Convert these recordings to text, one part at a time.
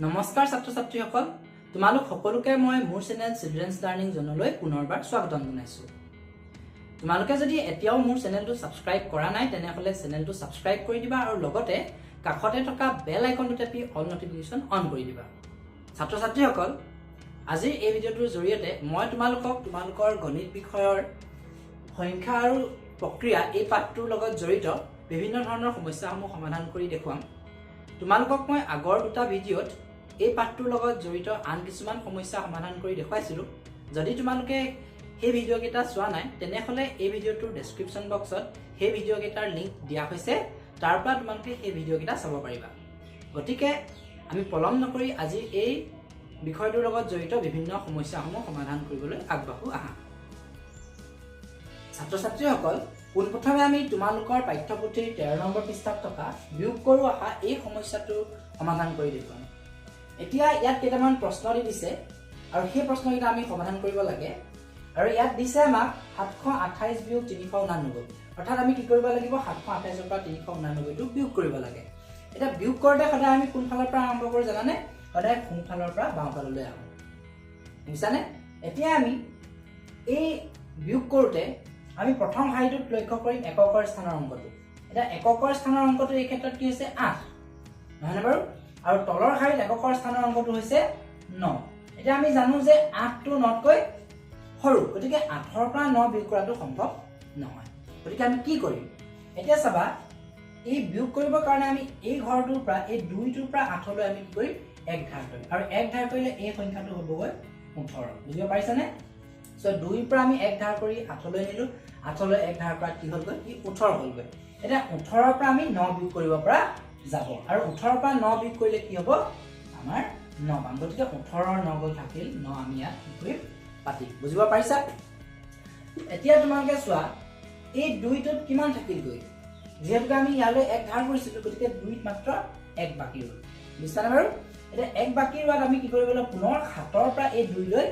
নমস্কাৰ ছাত্ৰ ছাত্ৰীসকল, তোমালোক সকলোকে মই মোৰ চেনেল চিলড্ৰেনছ লাৰ্ণিং জ'নলৈ পুনৰবাৰ স্বাগতম জনাইছোঁ। তোমালোকে যদি এতিয়াও মোৰ চেনেলটো ছাবস্ক্ৰাইব কৰা নাই, তেনেহ'লে চেনেলটো ছাবস্ক্ৰাইব কৰি দিবা আৰু লগতে কাষতে থকা বেল আইকনটো টেপি অল নটিফিকেশ্যন অন কৰি দিবা। ছাত্ৰ ছাত্ৰীসকল, আজিৰ এই ভিডিঅ'টোৰ জৰিয়তে মই তোমালোকক তোমালোকৰ গণিত বিষয়ৰ সংখ্যা আৰু প্ৰক্ৰিয়া এই পাঠটোৰ লগত জড়িত বিভিন্ন ধৰণৰ সমস্যাসমূহ সমাধান কৰি দেখুৱাম। তোমালোকক মই আগৰ দুটা ভিডিঅ'ত এই পাঠটোৰ লগত জড়িত আন কিছুমান সমস্যা সমাধান কৰি দেখুৱাইছিলোঁ। যদি তোমালোকে সেই ভিডিঅ'কেইটা চোৱা নাই, তেনেহ'লে এই ভিডিঅ'টোৰ ডেছক্ৰিপশ্যন বক্সত সেই ভিডিঅ'কেইটাৰ লিংক দিয়া হৈছে, তাৰ পৰা তোমালোকে সেই ভিডিঅ'কেইটা চাব পাৰিবা। গতিকে আমি পলম নকৰি আজি এই বিষয়টোৰ লগত জড়িত বিভিন্ন সমস্যাসমূহ সমাধান কৰিবলৈ আগবাঢ়ো আহা। ছাত্ৰ ছাত্ৰীসকল, পোনপ্ৰথমে আমি তোমালোকৰ পাঠ্যপুথিৰ 13 নম্বৰ পৃষ্ঠাত থকা বিয়োগ কৰোঁ আহা এই সমস্যাটো সমাধান কৰি দেখুৱাম। এতিয়া ইয়াত কেইটামান প্ৰশ্ন দি দিছে আৰু সেই প্ৰশ্নকেইটা আমি সমাধান কৰিব লাগে। আৰু ইয়াত দিছে আমাক 728 বিয়োগ 389, অৰ্থাৎ আমি কি কৰিব লাগিব? 728ৰ পৰা 389টো বিয়োগ কৰিব লাগে। এতিয়া বিয়োগ কৰোঁতে সদায় আমি কোনফালৰ পৰা আৰম্ভ কৰোঁ জানানে? সদায় সোঁফালৰ পৰা বাওঁফাললৈ আহোঁ, বুজিছানে? এতিয়া আমি এই বিয়োগ কৰোঁতে আমি প্ৰথম শাৰীটোত লক্ষ্য কৰিম এককৰ স্থানৰ অংকটো। এতিয়া এককৰ স্থানৰ অংকটো এই ক্ষেত্ৰত কি হৈছে? 8, নহয়নে বাৰু? আৰু তলৰ শাৰীত এককৰ স্থানৰ অংকটো হৈছে 9। এতিয়া আমি জানো যে 8টো 9তকৈ সৰু, গতিকে 8ৰ পৰা 9 বিয়োগ কৰাটো সম্ভৱ নহয়। গতিকে আমি কি কৰিম এতিয়া চাবা। এই বিয়োগ কৰিবৰ কাৰণে আমি এই ঘৰটোৰ পৰা, এই 2টোৰ পৰা 8লৈ আমি কি কৰিম? এক ধাৰ কৰিম। আৰু এক ধাৰ কৰিলে এই সংখ্যাটো হ'বগৈ 18, বুজিব পাৰিছানে? চ' 2ৰ পৰা আমি এক ধাৰ কৰি 8লৈ নিলোঁ, 8লৈ এক ধাৰ কৰাত কি হ'লগৈ? ই 18 হ'লগৈ। এতিয়া 18ৰ পৰা আমি 9 বিয়োগ কৰিব পৰা যাব, আৰু 18ৰ পৰা 9 বিয়োগ কৰিলে কি হ'ব? আমাৰ 9 পাম। গতিকে 18ৰ 9 গ'ল থাকিল 9, আমি ইয়াত কি কৰিম? পাতিম, বুজিব পাৰিছা? এতিয়া তোমালোকে চোৱা, এই 2টোত কিমান থাকিলগৈ? যিহেতুকে আমি ইয়ালৈ এক ধাৰ কৰিছিলোঁ, গতিকে 2ত মাত্ৰ 1 বাকী ৰ'ল, বুজিছানে বাৰু? এতিয়া 1 বাকী ৰোৱাত আমি কি কৰিব লাগিব? পুনৰ 7ৰ পৰা এই 2লৈ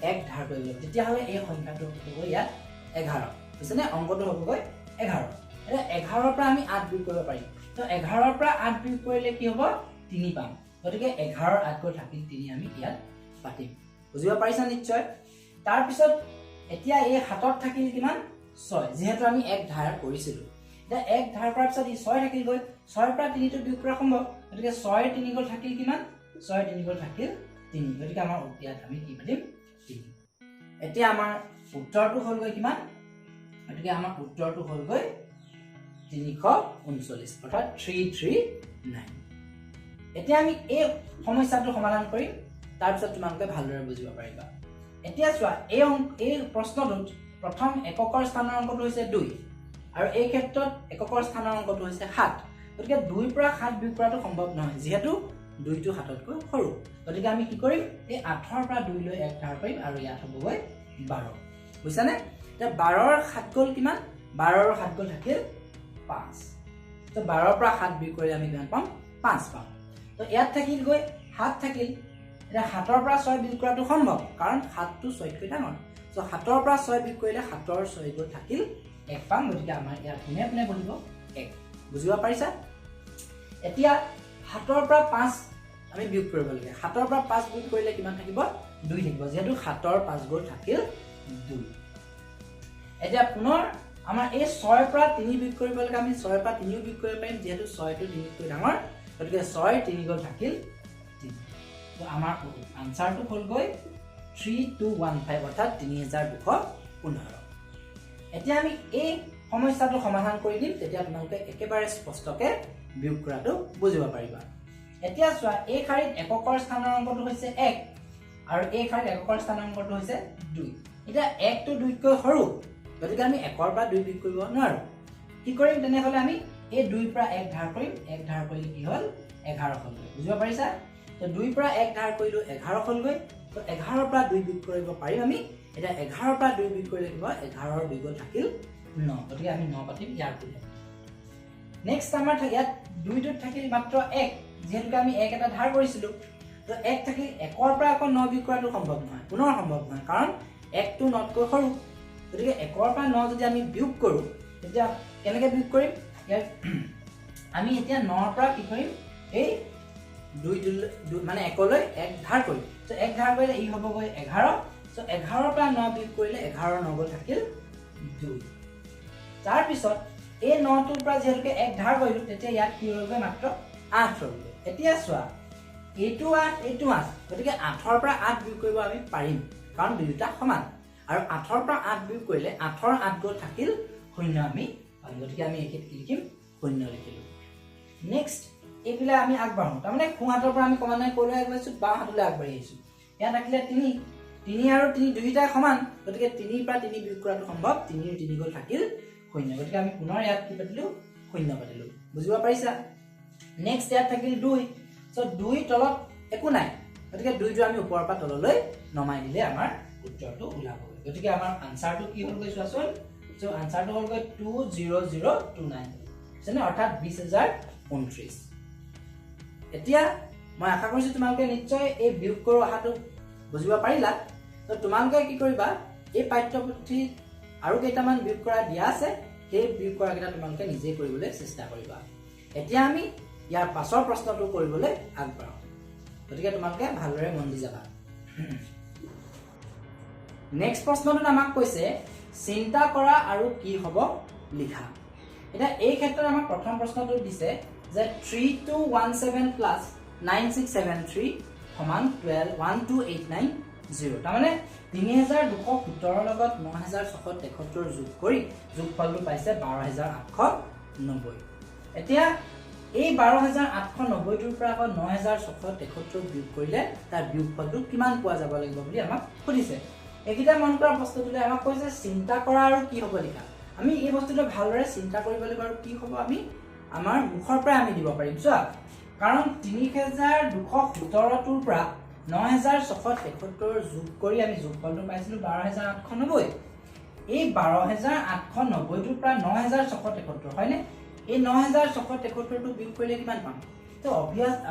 এক ধাৰ কৰিব লাগিব, তেতিয়াহ'লে এই সংখ্যাটো হ'বগৈ ইয়াত 11, বুজিছেনে? অংকটো হ'বগৈ 11। এতিয়া 11ৰ পৰা আমি 8 বিয়োগ কৰিব পাৰিম। তো 11ৰ পৰা 8 বিয়োগ কৰিলে কি হ'ব? 3 পাম। গতিকে 11ৰ 8 গ'ল থাকিল 3, আমি ইয়াত পাতিম, বুজিব পাৰিছা নিশ্চয়? তাৰপিছত এতিয়া এই 7ত থাকিল কিমান? 6, যিহেতু আমি এক ধাৰ কৰিছিলোঁ। এতিয়া এক ধাৰ কৰাৰ পিছত ই 6 থাকিলগৈ। 6ৰ পৰা 3টো বিয়োগ কৰা সম্ভৱ, গতিকে 6 3 গ'ল থাকিল কিমান? 6 3 গ'ল থাকিল 3। গতিকে আমাৰ ইয়াত আমি কি পাতিম? 3। এতিয়া আমাৰ উত্তৰটো হ'লগৈ কিমান? গতিকে আমাৰ উত্তৰটো হ'লগৈ 339, অৰ্থাৎ 339। এতিয়া আমি এই সমস্যাটো সমাধান কৰিম, তাৰপিছত তোমালোকে ভালদৰে বুজিব পাৰিবা। এতিয়া চোৱা, এই প্ৰশ্নটোত প্ৰথম এককৰ স্থানৰ অংকটো হৈছে 2, আৰু এই ক্ষেত্ৰত এককৰ স্থানৰ অংকটো হৈছে 7। গতিকে 2ৰ পৰা 7 বিয়োগ কৰাটো সম্ভৱ নহয়, যিহেতু 2টো 7তকৈ সৰু। গতিকে আমি কি কৰিম? এই 8ৰ পৰা 2লৈ এক ধাৰ কৰিম আৰু ইয়াত হ'বগৈ 12, বুজিছানে? এতিয়া 12ৰ 7 গ'ল কিমান? 12ৰ 7 গ'ল থাকিল 5। তো 12ৰ পৰা 7 বিয়োগ কৰিলে আমি কিমান পাম? 5 পাম। তো ইয়াত থাকিলগৈ 7 থাকিল। এতিয়া 7ৰ পৰা 6 বিয়োগ কৰাটো সম্ভৱ, কাৰণ 7টো 6তকৈ ডাঙৰ। চ' 7ৰ পৰা 6 বিয়োগ কৰিলে 7ৰ 6 গ'ল থাকিল 1 পাম। গতিকে আমাৰ ইয়াত পোনে পোনে বহিব 1, বুজিব পাৰিছা? এতিয়া 7ৰ পৰা 5 আমি বিয়োগ কৰিব লাগে। 7ৰ পৰা 5 বিয়োগ কৰিলে কিমান থাকিব? 2 থাকিব, যিহেতু 7ৰ 5 গ'ল থাকিল 2। এতিয়া পুনৰ আমাৰ এই 6ৰ পৰা 3 বিয়োগ কৰিব লাগে। আমি 6ৰ পৰা 3ও বিয়োগ কৰিব পাৰিম, যিহেতু 6টো 3তকৈ ডাঙৰ। গতিকে 6 3 গ'ল থাকিল 3। তো আমাৰ আনচাৰটো হ'লগৈ 3215, অৰ্থাৎ 3215। এতিয়া আমি এই সমস্যাটো সমাধান কৰি দিম, তেতিয়া তোমালোকে একেবাৰে স্পষ্টকে বিয়োগ কৰাটো বুজিব পাৰিবা। এতিয়া চোৱা, এই শাৰীত এককৰ স্থানৰ অংকটো হৈছে 1, আৰু এই শাৰীত এককৰ স্থানৰ অংকটো হৈছে 2। এতিয়া 1টো 2তকৈ সৰু, গতিকে আমি 1ৰ পৰা 2 বিয়োগ কৰিব নোৱাৰোঁ। কি কৰিম তেনেহ'লে? আমি এই 2ৰ পৰা 1 ধাৰ কৰিম। 1 ধাৰ কৰিলে কি হ'ল? 11 হ'লগৈ, বুজিব পাৰিছা? তো 2ৰ পৰা 1 ধাৰ কৰিলোঁ, 11 হ'লগৈ। তো 11ৰ পৰা 2 বিয়োগ কৰিব পাৰিম আমি। এতিয়া 11ৰ পৰা 2 বিয়োগ কৰিলে কি হ'ব? 11ৰ 2 গ'ল থাকিল 9, গতিকে আমি 9 পাতিম ইয়াৰ পোনে। নেক্সট আমাৰ ইয়াত 2টোত থাকিল মাত্ৰ 1, যিহেতুকে আমি 1 এটা ধাৰ কৰিছিলোঁ। তো 1 থাকিল, 1ৰ পৰা আকৌ 9 বিয়োগ কৰাটো সম্ভৱ নহয়, পুনৰ সম্ভৱ নহয়, কাৰণ 1টো 9তকৈ সৰু। গতিকে 1ৰ পৰা 9 যদি আমি বিয়োগ কৰোঁ, তেতিয়া কেনেকৈ বিয়োগ কৰিম? ইয়াত আমি এতিয়া 9ৰ পৰা কি কৰিম? এই দুই মানে একলৈ এক ধাৰ কৰিম। চ' এক ধাৰ কৰিলে ই হ'বগৈ 11। চ' 11ৰ পৰা 9 বিয়োগ কৰিলে 11 9 গ'ল থাকিল 2। তাৰপিছত এই 9টোৰ পৰা যিহেতুকে এক ধাৰ কৰিলোঁ, তেতিয়া ইয়াত কি ৰ'লগৈ? মাত্ৰ 8 ৰ'লগৈ। এতিয়া চোৱা, এইটো 8, এইটো 8, গতিকে 8ৰ পৰা 8 বিয়োগ কৰিব আমি পাৰিম, কাৰণ দুয়োটা সমান। আৰু 8ৰ পৰা 8 বিয়োগ কৰিলে 8ৰ 8 গ'ল থাকিল 0 আমি পাম। গতিকে আমি এইখিনিত কি লিখিম? 0 লিখিলোঁ। নেক্সট এইবিলাক আমি আগবাঢ়ো, তাৰমানে সোঁ হাতৰ পৰা আমি ক্ৰমান্বয়ে ক'লৈ আগবাঢ়িছোঁ? বাওঁ হাতলৈ আগবাঢ়ি আহিছোঁ। ইয়াত থাকিলে 3, 3 আৰু 3 দুয়োটাই সমান, গতিকে 3ৰ পৰা 3 বিয়োগ কৰাটো সম্ভৱ। 3ৰ 3 গ'ল থাকিল 0। গতিকে আমি পুনৰ ইয়াত কি পাতিলোঁ? 0 পাতিলোঁ। বুজিব পাৰিছা? নেক্সট ইয়াত থাকিল 2। চ' 2 তলত একো নাই, গতিকে 2টো আমি ওপৰৰ পৰা তললৈ নমাই দিলে আমাৰ উত্তৰটো ওলাবগৈ। গতিকে আমাৰ আনচাৰটো কি হ'লগৈ চোৱাচোন। চ' আনচাৰটো হ'লগৈ 20029, বুজিছেনে? অৰ্থাৎ 20029। এতিয়া মই আশা কৰিছোঁ তোমালোকে নিশ্চয় এই বিয়োগ কৰোঁ অহাটো বুজিব পাৰিলা। ত' তোমালোকে কি কৰিবা, এই পাঠ্যপুথিত আৰু কেইটামান বিয়োগ কৰা দিয়া আছে, সেই বিয়োগ কৰাকেইটা তোমালোকে নিজেই কৰিবলৈ চেষ্টা কৰিবা। এতিয়া আমি ইয়াৰ পাছৰ প্ৰশ্নটো কৰিবলৈ আগবাঢ়ো, গতিকে তোমালোকে ভালদৰে মন দি যাবা। নেক্সট প্ৰশ্নটোত আমাক কৈছে চিন্তা কৰা আৰু কি হ'ব লিখা। এতিয়া এই ক্ষেত্ৰত আমাক প্ৰথম প্ৰশ্নটো দিছে যে 3217 প্লাছ 9673 সমান 12890। তাৰমানে 3217 লগত 9673 যোগ কৰি যোগফলটো পাইছে 12890। এতিয়া এই 12890টোৰ পৰা আকৌ 9673 বিয়োগ কৰিলে তাৰ বিয়োগফলটো কিমান পোৱা যাব লাগিব বুলি আমাক সুধিছে। এইকেইটা মন কৰা বস্তুটোলৈ আমাক কৈছে চিন্তা কৰা আৰু কি হ'ব লিখা। আমি এই বস্তুটো ভালদৰে চিন্তা কৰিব লাগিব আৰু কি হ'ব আমি আমাৰ মুখৰ পৰাই আমি দিব পাৰিম। চোৱা, কাৰণ 3217টোৰ পৰা 9673 যোগ কৰি আমি যোগফলটো পাইছিলোঁ 12890। এই 12890টোৰ পৰা 9673 হয়নে? এই 9673টো বিয়োগ কৰিলে কিমান পাম? তো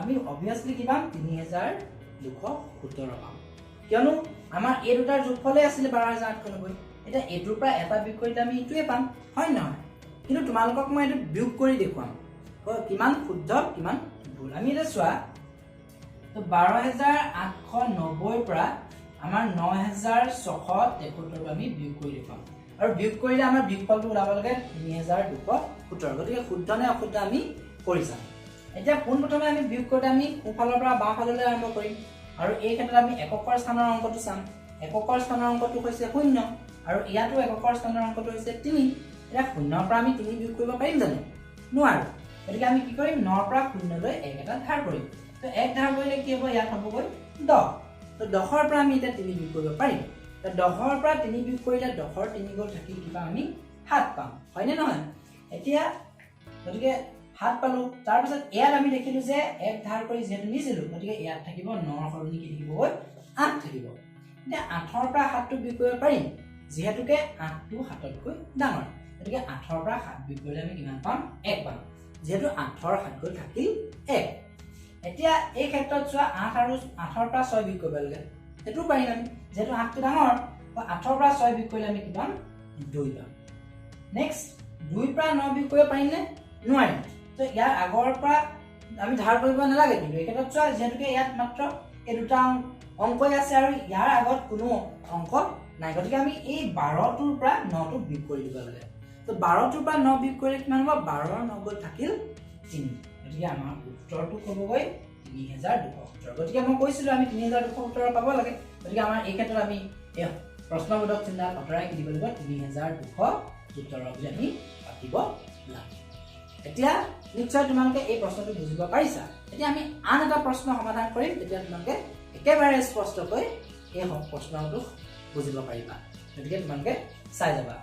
আমি অভিয়াছলি কি পাম? 3217 পাম, কিয়নো আমাৰ এই দুটাৰ যোগফলে আছিলে 12890। এতিয়া এইটোৰ পৰা এটা বিয়োগ কৰিলে আমি এইটোৱে পাম, হয় নহয়? কিন্তু তোমালোকক মই এইটো বিয়োগ কৰি দেখুৱাম কিমান শুদ্ধ কিমান ভুল। আমি এতিয়া চোৱা, তো 12890ৰ পৰা আমাৰ 9673 আমি বিয়োগ কৰি দেখুৱাম, আৰু বিয়োগ কৰিলে আমাৰ বিয়োগফলটো ওলাব লাগে 3217। গতিকে শুদ্ধ নে অশুদ্ধ আমি কৰি চাম। এতিয়া পোনপ্ৰথমে আমি বিয়োগ কৰোঁতে আমি সোঁফালৰ পৰা বাওঁফাললৈ আৰম্ভ কৰিম, আৰু এই ক্ষেত্ৰত আমি এককৰ স্থানৰ অংকটো চাম। এককৰ স্থানৰ অংকটো হৈছে 0, আৰু ইয়াতো এককৰ স্থানৰ অংকটো হৈছে 3। এতিয়া 0ৰ পৰা আমি 3 বিয়োগ কৰিব পাৰিম জানো? নোৱাৰোঁ। গতিকে আমি কি কৰিম? 9ৰ পৰা 0লৈ এক এটা ধাৰ কৰিম। তো এক ধাৰ কৰিলে কি হ'ব? ইয়াত হ'বগৈ 10। তো 10ৰ পৰা আমি এতিয়া 3 বিয়োগ কৰিব পাৰিম। তো 10ৰ পৰা 3 বিয়োগ কৰিলে 10ৰ 3 গ'ল থাকিল কিবা আমি 7 পাম, হয়নে নহয়? এতিয়া গতিকে 7 পালোঁ। তাৰপিছত ইয়াত আমি দেখিলোঁ যে এক ধাৰ কৰি যিহেতু নিছিলোঁ, গতিকে ইয়াত থাকিব 9ৰ সলনি কি থাকিবগৈ? 8 থাকিব। এতিয়া 8ৰ পৰা 7টো বিয়োগ কৰিব পাৰিম, যিহেতুকে 8টো 7তকৈ ডাঙৰ। গতিকে 8ৰ পৰা 7 বিয়োগ কৰিলে আমি কিমান পাম? 1 পাম, যিহেতু 8ৰ 7 গ'ল থাকিল 1। এতিয়া এই ক্ষেত্ৰত চোৱা, 8 আৰু 8ৰ পৰা 6 বিয়োগ কৰিব লাগে, সেইটোও পাৰিম আমি, যিহেতু 8টো ডাঙৰ। 8ৰ পৰা 6 বিয়োগ কৰিলে আমি কি পাম? 2 পাম। নেক্সট 2ৰ পৰা 9 বিয়োগ কৰিব পাৰিমনে? নোৱাৰিম। তো ইয়াৰ আগৰ পৰা আমি ধাৰ কৰিব নালাগে, কিন্তু এই ক্ষেত্ৰত চোৱা, যিহেতুকে ইয়াত মাত্ৰ এই দুটা অংকই আছে আৰু ইয়াৰ আগত কোনো অংক নাই, গতিকে আমি এই 12টোৰ পৰা 9টো বিয়োগ কৰি দিব লাগে। তো 12টোৰ পৰা 9 বিয়োগ কৰিলে কিমান হ'ব? 12ৰ 9 গ'ল থাকিল 3। গতিকে আমাৰ উত্তৰটো ক'বগৈ 3217। গতিকে মই কৈছিলোঁ আমি 3217 পাব লাগে। গতিকে আমাৰ এই ক্ষেত্ৰত আমি এই প্ৰশ্নবোধক চিন্তা আঁতৰাই কি দিব লাগিব? 3217 বুলি আমি পাতিব লাগে। এতিয়া নিশ্চয় তোমালোকে এই প্ৰশ্নটো বুজিব পাৰিছা। এতিয়া আমি আন এটা প্ৰশ্ন সমাধান কৰিম, তেতিয়া তোমালোকে একেবাৰে স্পষ্টকৈ এই প্ৰশ্নটো বুজিব পাৰিবা। গতিকে তোমালোকে চাই যাবা।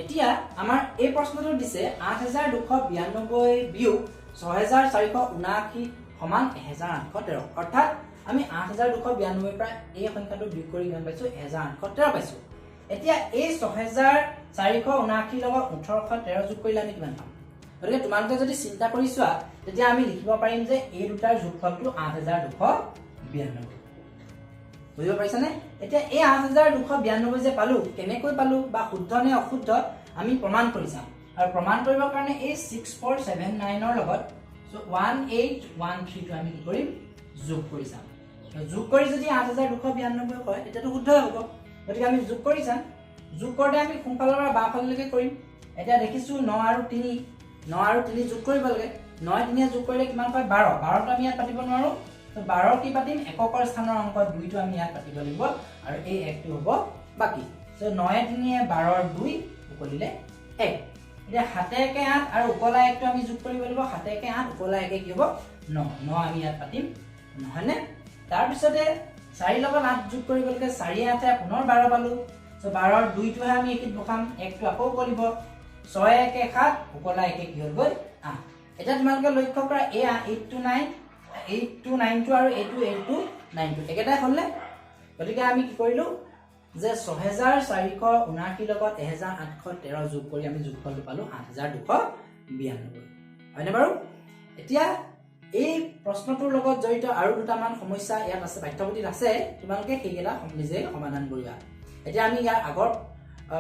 এতিয়া আমাৰ এই প্ৰশ্নটো দিছে 8292 বিয়োগ 6479 সমান 1813। অৰ্থাৎ আমি 8292 পৰা এই সংখ্যাটো বিয়োগ কৰি কিমান পাইছোঁ? 1813 পাইছোঁ। এতিয়া এই 6479 লগত 1813 যোগ কৰিলে আমি কিমান পাম? গতিকে তোমালোকে যদি চিন্তা কৰি চোৱা, তেতিয়া আমি লিখিব পাৰিম যে এই দুটাৰ যোগফলটো 8292। বুজিব পাৰিছানে? এতিয়া এই 8292 যে পালো, কেনেকৈ পালো বা শুদ্ধ নে অশুদ্ধ আমি প্ৰমাণ কৰি চাম। আৰু প্ৰমাণ কৰিবৰ কাৰণে এই 6479ৰ লগত চ' 1813টো আমি কি কৰিম, যোগ কৰি চাম। যোগ কৰি যদি 8292 হয় তেতিয়াতো শুদ্ধই হ'ব। গতিকে আমি যোগ কৰি চাম। যোগ কৰোঁতে আমি সোঁফালৰ পৰা বাওঁফাললৈকে কৰিম। এতিয়া দেখিছোঁ 9 আৰু 3, 9 আৰু 3 যোগ কৰিব লাগে। 9 3 যোগ কৰিলে কিমান পায়, 12। 12টো আমি ইয়াত পাতিব নোৱাৰোঁ। তো 12 কি পাতিম, এককৰ স্থানৰ অংক 2টো আমি ইয়াত পাতিব লাগিব আৰু এই 1টো হ'ব বাকী। চ' 9 3 12 2 উকলিলে 1। এতিয়া 7 1 8 আৰু উকলা 1টো আমি যোগ কৰিব লাগিব। 7 1 8 উকলা 1 কি হ'ব, 9। 9 আমি ইয়াত পাতিম, নহয়নে? তাৰপিছতে 4 লগত 8 যোগ কৰিব লাগে। 4 8 পুনৰ 12 পালোঁ। চ' 12ৰ 2টোহে আমি এইখিনিত বহাম, 1টো আকৌ উকলিব। 6 1 7 উকলা 1 কি হ'লগৈ, 8। এতিয়া তোমালোকে লক্ষ্য কৰা এই 8 2 9, 8 2 9 2 আৰু এইটো 8 2 9 2 একেটাই হ'লনে? গতিকে আমি কি কৰিলোঁ যে 6479 লগত 1813 যোগ কৰি আমি যোগফলটো পালোঁ 8292, হয়নে বাৰু? এতিয়া এই প্ৰশ্নটোৰ লগত জড়িত আৰু দুটামান সমস্যা ইয়াত আছে, পাঠ্যপুথিত আছে, তোমালোকে সেইকেইটা নিজে সমাধান কৰিবা। এতিয়া আমি ইয়াৰ আগৰ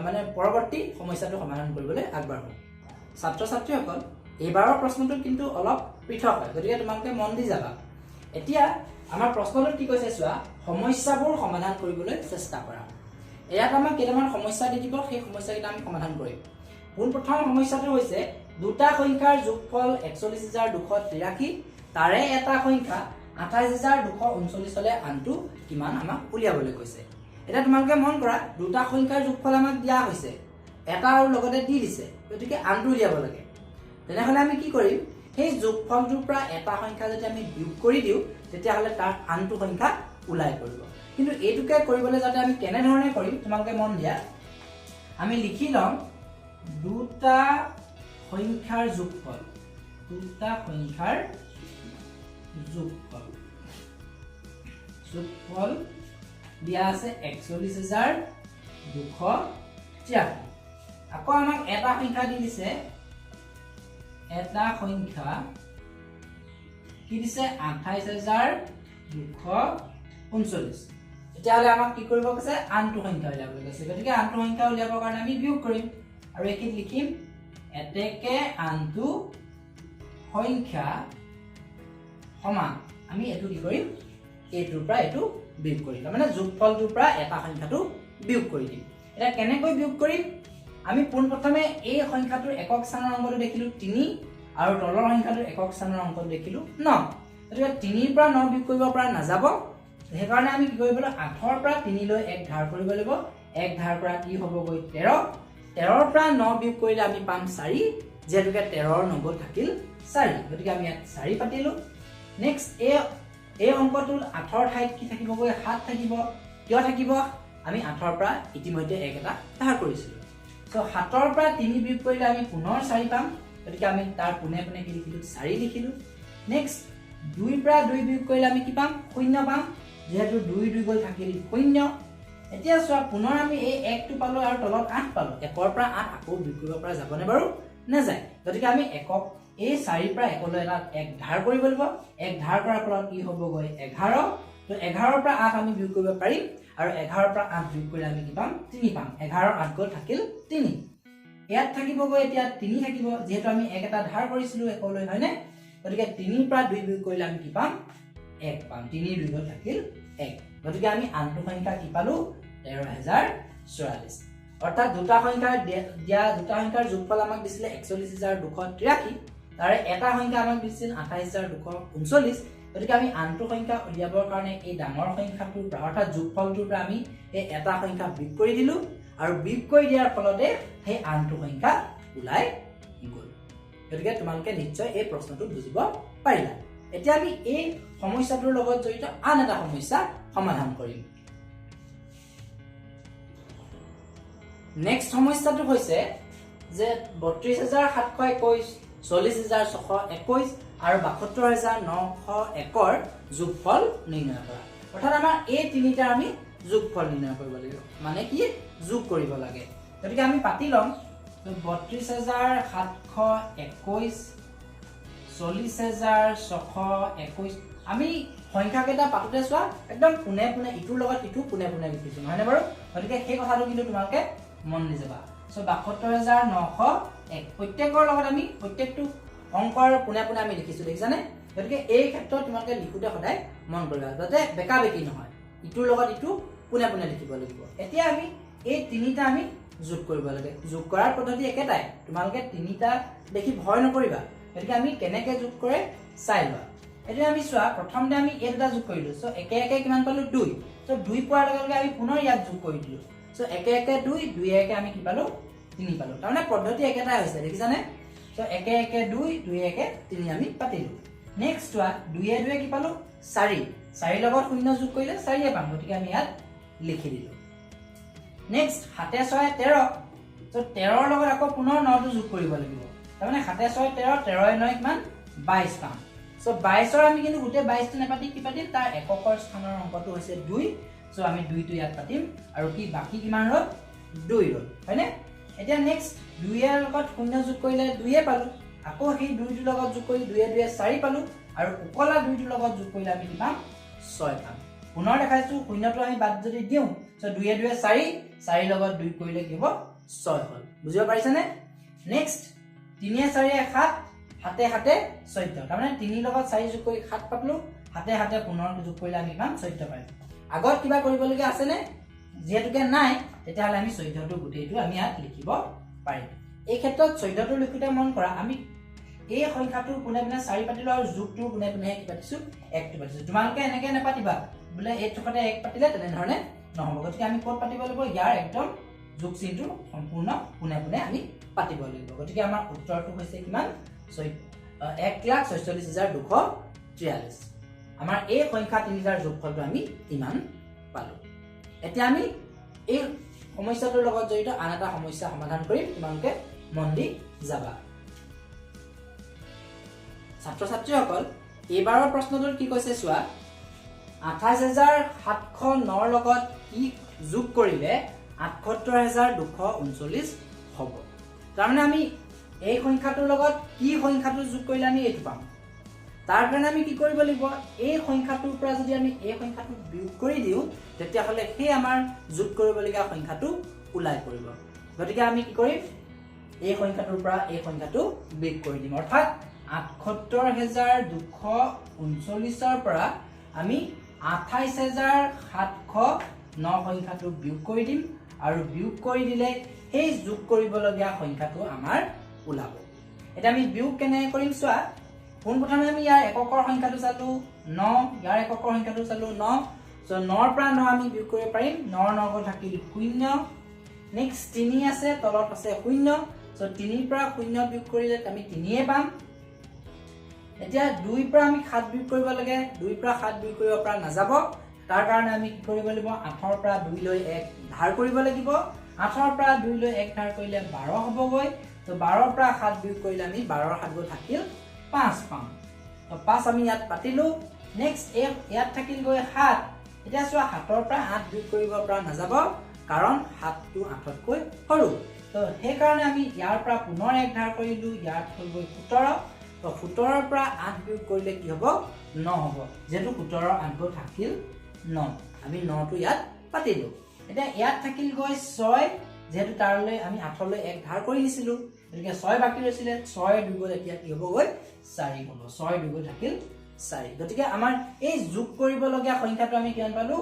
মানে পৰৱৰ্তী সমস্যাটো সমাধান কৰিবলৈ আগবাঢ়ো। ছাত্ৰ ছাত্ৰীসকল, এইবাৰৰ প্ৰশ্নটো কিন্তু অলপ পৃথক হয়, গতিকে তোমালোকে মন দি যাবা। এতিয়া আমাৰ প্ৰশ্নটোত কি কৈছে চোৱা, সমস্যাবোৰ সমাধান কৰিবলৈ চেষ্টা কৰা। ইয়াত আমাক কেইটামান সমস্যা দি দিব, সেই সমস্যাকেইটা আমি সমাধান কৰিম। পোনপ্ৰথম সমস্যাটো হৈছে দুটা সংখ্যাৰ যোগফল 41,283, তাৰে এটা সংখ্যা 28,239 হ'লে আনটো কিমান আমাক উলিয়াবলৈ কৈছে। এতিয়া তোমালোকে মন কৰা, দুটা সংখ্যাৰ যোগফল আমাক দিয়া হৈছে, এটা আৰু লগতে দি দিছে, গতিকে আনটো উলিয়াব লাগে। তেনেহ'লে আমি কি কৰিম, সেই যোগফলটোৰ পৰা এটা সংখ্যা যদি আমি বিয়োগ কৰি দিওঁ তেতিয়াহ'লে তাৰ আনটো সংখ্যা ওলাই পৰিব। কিন্তু এইটোকে কৰিবলৈ যাওঁতে আমি কেনেধৰণে কৰিম তোমালোকে মন দিয়া। আমি লিখি ল'ম দুটা সংখ্যাৰ যোগফল, দুটা সংখ্যাৰ যোগফল, যোগফল দিয়া আছে 41,283। আকৌ আমাক এটা সংখ্যা দি দিছে, এটা সংখ্যা কি দিছে, 28,239। তেতিয়াহ'লে আমাক কি কৰিব কৈছে, আনটো সংখ্যা উলিয়াবলৈ কৈছে। গতিকে আনটো সংখ্যা উলিয়াবৰ কাৰণে আমি বিয়োগ কৰিম আৰু এইখিনিত লিখিম এতেকে আনটো সংখ্যা সমান, আমি এইটো কি কৰিম, এইটোৰ পৰা এইটো বিয়োগ কৰিম, তাৰমানে যোগফলটোৰ পৰা এটা সংখ্যাটো বিয়োগ কৰি দিম। এতিয়া কেনেকৈ বিয়োগ কৰিম, আমি পোনপ্ৰথমে এই সংখ্যাটোৰ একক স্থানৰ অংকটো দেখিলোঁ 3 আৰু তলৰ সংখ্যাটোৰ একক স্থানৰ অংকটো দেখিলোঁ 9। গতিকে 3ৰ পৰা 9 বিয়োগ কৰিব পৰা নাযাব, সেইকাৰণে আমি কি কৰিব লাগিব, 8ৰ পৰা 3লৈ 1 ধাৰ কৰিব লাগিব। 1 ধাৰ কৰা কি হ'বগৈ, 13। 13ৰ পৰা 9 বিয়োগ কৰিলে আমি পাম 4, যিহেতুকে 13ৰ নগ'ল থাকিল 4, গতিকে আমি ইয়াত 4 পাতিলোঁ। নেক্সট এই অংকটোৰ 8ৰ ঠাইত কি থাকিবগৈ, 7 থাকিব। কিয় থাকিব, আমি 8ৰ পৰা ইতিমধ্যে 1 এটা ধাৰ কৰিছিলোঁ। চ' 7ৰ পৰা 3 বিয়োগ কৰিলে আমি পুনৰ 4 পাম, গতিকে আমি তাৰ পোনে পোনে কি লিখিলোঁ, 4 লিখিলোঁ। নেক্সট 2ৰ পৰা 2 বিয়োগ কৰিলে আমি কি পাম, 0 পাম, যিহেতু 2 2 গ'ল থাকিল 0। এতিয়া চোৱা পুনৰ আমি এই 1টো পালোঁ আৰু তলত 8 পালোঁ। 1ৰ পৰা 8 আকৌ বিয়োগ কৰিব পৰা যাবনে বাৰু, নাযায়। গতিকে আমি একক এই 4ৰ পৰা 1লৈ এটা 1 ধাৰ কৰিব লাগিব। 1 ধাৰ কৰাৰ ফলত কি হ'বগৈ, 11। তো 11ৰ পৰা 8 আমি বিয়োগ কৰিব পাৰিম আৰু 11ৰ পৰা 8 বিয়োগ কৰিলে আমি কি পাম, 3 পাম। 11ৰ 8 গ'ল থাকিল 3। ইয়াত থাকিবগৈ এতিয়া 3 থাকিব, যিহেতু আমি 1 এটা ধাৰ কৰিছিলোঁ 1লৈ, হয়নে? গতিকে 3ৰ পৰা 2 বিয়োগ কৰিলে আমি কি পাম, 1 পাম। 3ৰ 2 গ'ল থাকিল 1। গতিকে আমি আনটো সংখ্যা কি পালোঁ, 13,044। অৰ্থাৎ দুটা সংখ্যাৰ দিয়া দুটা সংখ্যাৰ যোগফল আমাক দিছিলে 41,283, তাৰে এটা সংখ্যা আমাক দিছিল 28,239। গতিকে আমি আনটো সংখ্যা উলিয়াবৰ কাৰণে এই ডাঙৰ সংখ্যাটোৰ পৰা অৰ্থাৎ যোগফলটোৰ পৰা আমি এই এটা সংখ্যা বিয়োগ কৰি দিলোঁ আৰু বিয়োগ কৰি দিয়াৰ ফলতে সেই আনটো সংখ্যা ওলাই গ'ল। গতিকে তোমালোকে নিশ্চয় এই প্ৰশ্নটো বুজিব পাৰিলা। এতিয়া আমি এই সমস্যাটোৰ লগত জড়িত আন এটা সমস্যা সমাধান কৰিম। নেক্সট সমস্যাটো হৈছে যে 32,721, 40,621 আৰু 72,901ৰ যোগফল নিৰ্ণয় কৰা। অৰ্থাৎ আমাৰ এই তিনিটা আমি যোগফল নিৰ্ণয় কৰিব লাগিব, মানে কি যোগ কৰিব লাগে। গতিকে আমি পাতি ল'ম 32,721, 40,621। আমি সংখ্যাকেইটা পাতোতে চোৱা একদম পোনে পোনে ইটোৰ লগত ইটো পোনে পোনে লিখিছো, নহয়নে বাৰু? গতিকে সেই কথাটো কিন্তু তোমালোকে মন দি যাবা। চ' 72,901 প্ৰত্যেকৰ লগত আমি প্ৰত্যেকটো অংকৰ পোনে পোনে আমি লিখিছোঁ, দেখিছানে? গতিকে এই ক্ষেত্ৰত তোমালোকে লিখোঁতে সদায় মন কৰিবা যাতে বেকা বেকি নহয়, ইটোৰ লগত ইটো পোনে পোনে লিখিব লাগিব। এতিয়া আমি এই তিনিটা আমি যোগ কৰিব লাগে। যোগ কৰাৰ পদ্ধতি একেটাই, তোমালোকে তিনিটা দেখি ভয় নকৰিবা। গতিকে আমি কেনেকৈ যোগ কৰে চাই লোৱা। এতিয়া আমি চোৱা, প্ৰথমতে আমি এই দুটা যোগ কৰিলোঁ, চ' একে একে কিমান পালোঁ? 2। চ' 2 পোৱাৰ লগে লগে আমি পুনৰ ইয়াত যোগ কৰি দিলোঁ, চ' একে একে 2, 2 একে আমি কি পালোঁ? 3 পালোঁ। তাৰমানে পদ্ধতি একেটাই হৈছে, দেখিছানে? চ' একে একে 2, 2 একে 3 আমি পাতিলোঁ। নেক্সট চোৱা, 2 2 কি পালোঁ? 4। 4 লগত 0 যোগ কৰিলে 4 পাম, গতিকে আমি ইয়াত লিখি দিলোঁ। নেক্সট 7 6 13, চ' 13ৰ লগত আকৌ পুনৰ 9টো যোগ কৰিব লাগিব। তাৰমানে 7 6 13, 13 9 কিমান? 22 পাম। চ' 22ৰ আমি কিন্তু গোটেই 22টো নাপাতি কি পাতিম? তাৰ এককৰ স্থানৰ অংকটো হৈছে 2, চ' আমি 2টো ইয়াত পাতিম আৰু কি বাকী কিমান ৰ'ল? 2 ৰ'ল, হয়নে? এতিয়া নেক্সট 2ৰ লগত 0 যোগ কৰিলে 2 পালোঁ, আকৌ সেই 2টোৰ লগত যোগ কৰি 2 2 4 পালোঁ, আৰু উকলা 2টোৰ লগত যোগ কৰিলে আমি কি পাম? 6 পাম। পুনৰ দেখাইছোঁ, 0টো আমি বাদ যদি দিওঁ, চ' 2 2 4, 4 লগত 2 কৰিলে কি হ'ব? 6 হ'ল। বুজিব পাৰিছানে? নেক্সট 3 4 7, 7 7 14, তাৰমানে 3 লগত 4 যোগ কৰি 7 পালোঁ, 7 7 পুনৰ যোগ কৰিলে আমি পাম 14 পাৰিম। আগত কিবা কৰিবলগীয়া আছেনে? যিহেতুকে নাই, তেতিয়াহ'লে আমি 14টো গোটেইটো আমি ইয়াত লিখিব পাৰিম। এই ক্ষেত্ৰত 14টো লিখোঁতে মন কৰা, আমি এই সংখ্যাটোৰ পোনে পোনে 4 পাতিলোঁ আৰু যোগটোৰ পোনে পোনেহে কি পাতিছোঁ? 1টো পাতিছোঁ। তোমালোকে এনেকৈ নাপাতিবা বোলে এই থকাতে 1 পাতিলে, তেনেধৰণে নহ'ব। গতিকে আমি ক'ত পাতিব লাগিব? ইয়াৰ একদম যোগ চিনটোৰ সম্পূৰ্ণ পোনে পোনে আমি পাতিব লাগিব। গতিকে আমাৰ উত্তৰটো হৈছে কিমান? 1,46,243। আমাৰ এই সংখ্যা তিনিটাৰ যোগফলটো আমি ইমান পালোঁ। এতিয়া আমি এই সমস্যাটোৰ লগত জড়িত আন এটা সমস্যা সমাধান কৰিম, তোমালোকে মন দি যাবা। ছাত্ৰ ছাত্ৰীসকল, এইবাৰৰ প্ৰশ্নটোত কি কৈছে চোৱা, 28,709ৰ লগত কি যোগ কৰিলে 78,239 হ'ব? তাৰমানে আমি এই সংখ্যাটোৰ লগত কি সংখ্যাটো যোগ কৰিলে আমি এইটো পাম। তাৰ কাৰণে আমি কি কৰিব লাগিব? এই সংখ্যাটোৰ পৰা যদি আমি এই সংখ্যাটো বিয়োগ কৰি দিওঁ, তেতিয়াহ'লে সেই আমাৰ যোগ কৰিবলগীয়া সংখ্যাটো ওলাই পৰিব। গতিকে আমি কি কৰিম? এই সংখ্যাটোৰ পৰা এই সংখ্যাটো বিয়োগ কৰি দিম। অৰ্থাৎ 78,239ৰ পৰা আমি 28,709 সংখ্যাটো বিয়োগ কৰি দিম, আৰু বিয়োগ কৰি দিলে সেই যোগ কৰিবলগীয়া সংখ্যাটো আমাৰ ওলাব। এতিয়া আমি বিয়োগ কেনেকৈ কৰিম চোৱা, পোনপ্ৰথমে আমি ইয়াৰ এককৰ সংখ্যাটো চালোঁ 9, ইয়াৰ এককৰ সংখ্যাটো চালোঁ 9। চ' 9ৰ পৰা 9 আমি বিয়োগ কৰিব পাৰিম, 9 9 গ'ল থাকিল 0। নেক্সট 3 আছে, তলত আছে 0। চ' 3ৰ পৰা 0 বিয়োগ কৰিলে আমি 3 পাম। এতিয়া 2ৰ পৰা আমি 7 বিয়োগ কৰিব লাগে, 2ৰ পৰা 7 বিয়োগ কৰিব পৰা নাযাব। তাৰ কাৰণে আমি কি কৰিব লাগিব? 8ৰ পৰা 2 লৈ 1 ধাৰ কৰিব লাগিব। 8ৰ পৰা 2 লৈ 1 ধাৰ কৰিলে 12 হ'বগৈ। ত' 12ৰ পৰা 7 বিয়োগ কৰিলে আমি 12ৰ 7 গ'ল থাকিল 5 পাম। ত' 5 আমি ইয়াত পাতিলোঁ। নেক্সট এই ইয়াত থাকিলগৈ 7। এতিয়া চোৱা, 7ৰ পৰা 8 বিয়োগ কৰিব পৰা নাযাব, কাৰণ 7টো 8তকৈ সৰু। ত' সেইকাৰণে আমি ইয়াৰ পৰা পুনৰ 1 ধাৰ কৰিলোঁ, ইয়াত হ'লগৈ 17। ত' 17ৰ পৰা 8 বিয়োগ কৰিলে কি হ'ব? 9 হ'ব। যিহেতু 17ৰ 8 গ'ল থাকিল 9, আমি 9টো ইয়াত পাতিলোঁ। এতিয়া ইয়াত থাকিলগৈ 6, যিহেতু তালৈ আমি 8লৈ 1 ধাৰ কৰি দিছিলোঁ, গতিকে 6 বাকী ৰৈছিলে। 6 2 গ'ল এতিয়া কি হ'বগৈ? 4 হ'ব। 6 2 গ'ল থাকিল 4। গতিকে আমাৰ এই যোগ কৰিবলগীয়া সংখ্যাটো আমি কিমান পালোঁ?